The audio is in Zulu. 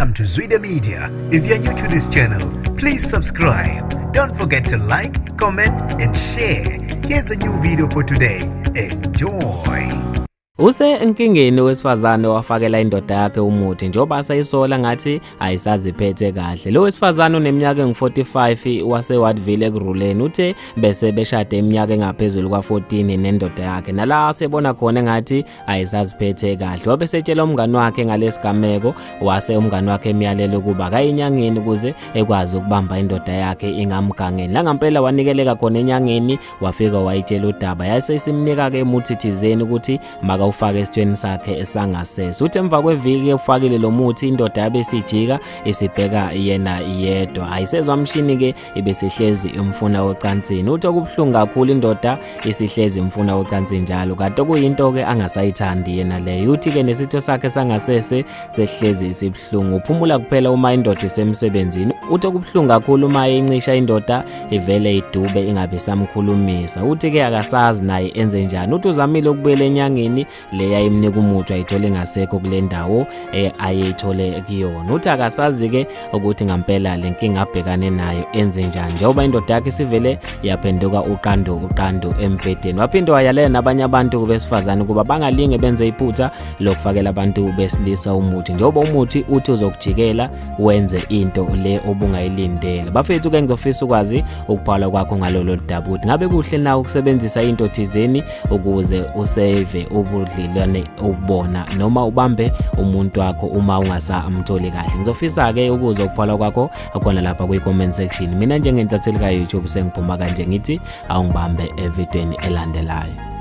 Welcome to Zwida Media. If you're new to this channel, please subscribe. Don't forget to like, comment, and share. Here's a new video for today. Enjoy. Use enkingeni wesifazane wafakela indoda yakhe umuthi njengoba sayisola ngathi ayisaziphethe kahle. Lo wesifazane oneminyaka engu-45 waseWadville eKurhuleni uthe bese beshade iminyaka engaphezulu kwa-14 nendoda yakhe. Nala sebona khona engathi ayisaziphethe kahle. Wabe setshela umngani wakhe ngalesigameko, wase umngani wakhe emyalela ukuba kayinyangeni ukuze ekwazi ukubamba indoda yakhe ingamgangeni. La ngempela wanikeleka khona enyangeni, wafika wayitshela udaba. Yase isimnika ke umuthi thizeni ukuthi ufake esithweni sakhe esangasese. Uthi emva kweviki ufakile lo muthi, indoda yabe isijika isibheka yena yedwa. Ayisezwa mshini ke, ibesihlezi imfuna ocansini. Uthi okubuhlungu kakhulu, indoda isihlezi imfuna ocansini njalo, kanti okuyinto ke angasayithandi yena leyo. Uthi ke nesitho sakhe sangasese sehlezi isibuhlungu, uphumula kuphela uma indoda isemsebenzini. Uthi okubuhlungu kakhulu uma incisha indoda ivele idube ingabe samkhulumisa. Uthi ke akasazi naye enze njani. Uthi uzamile ukubuyela enyangeni leya imnika umuthi, ayithole ngasekho kule ndawo ayithole kuyona. Uthi akasazi ke ukuthi ngempela lenkinga abhekane nayo enze njani, njengoba indoda yakhe isivele yaphenduka uqando embhedeni. Waphinde wayalela nabanye abantu besifazane ukuba bangalinge benze iphutha lokufakela abantu besilisa umuthi, njengoba umuthi uthi uzokujikela wenze into le obungayilindele. Bafethu ke ngizofisa ukwazi ukubhala kwakho ngalolu daba, ukuthi ngabe kuhle na ukusebenzisa into thizeni ukuze usave ubudlelwane ubona noma ubambe umuntu wakho uma ungasamtholi kahle. Ngizofisa ke ukuzwa ukubhala kwakho khona lapha kwi comment section. Mina njengentatheli ka YouTube sengiphuma kanje, ngithi awungibambe evidweni elandelayo.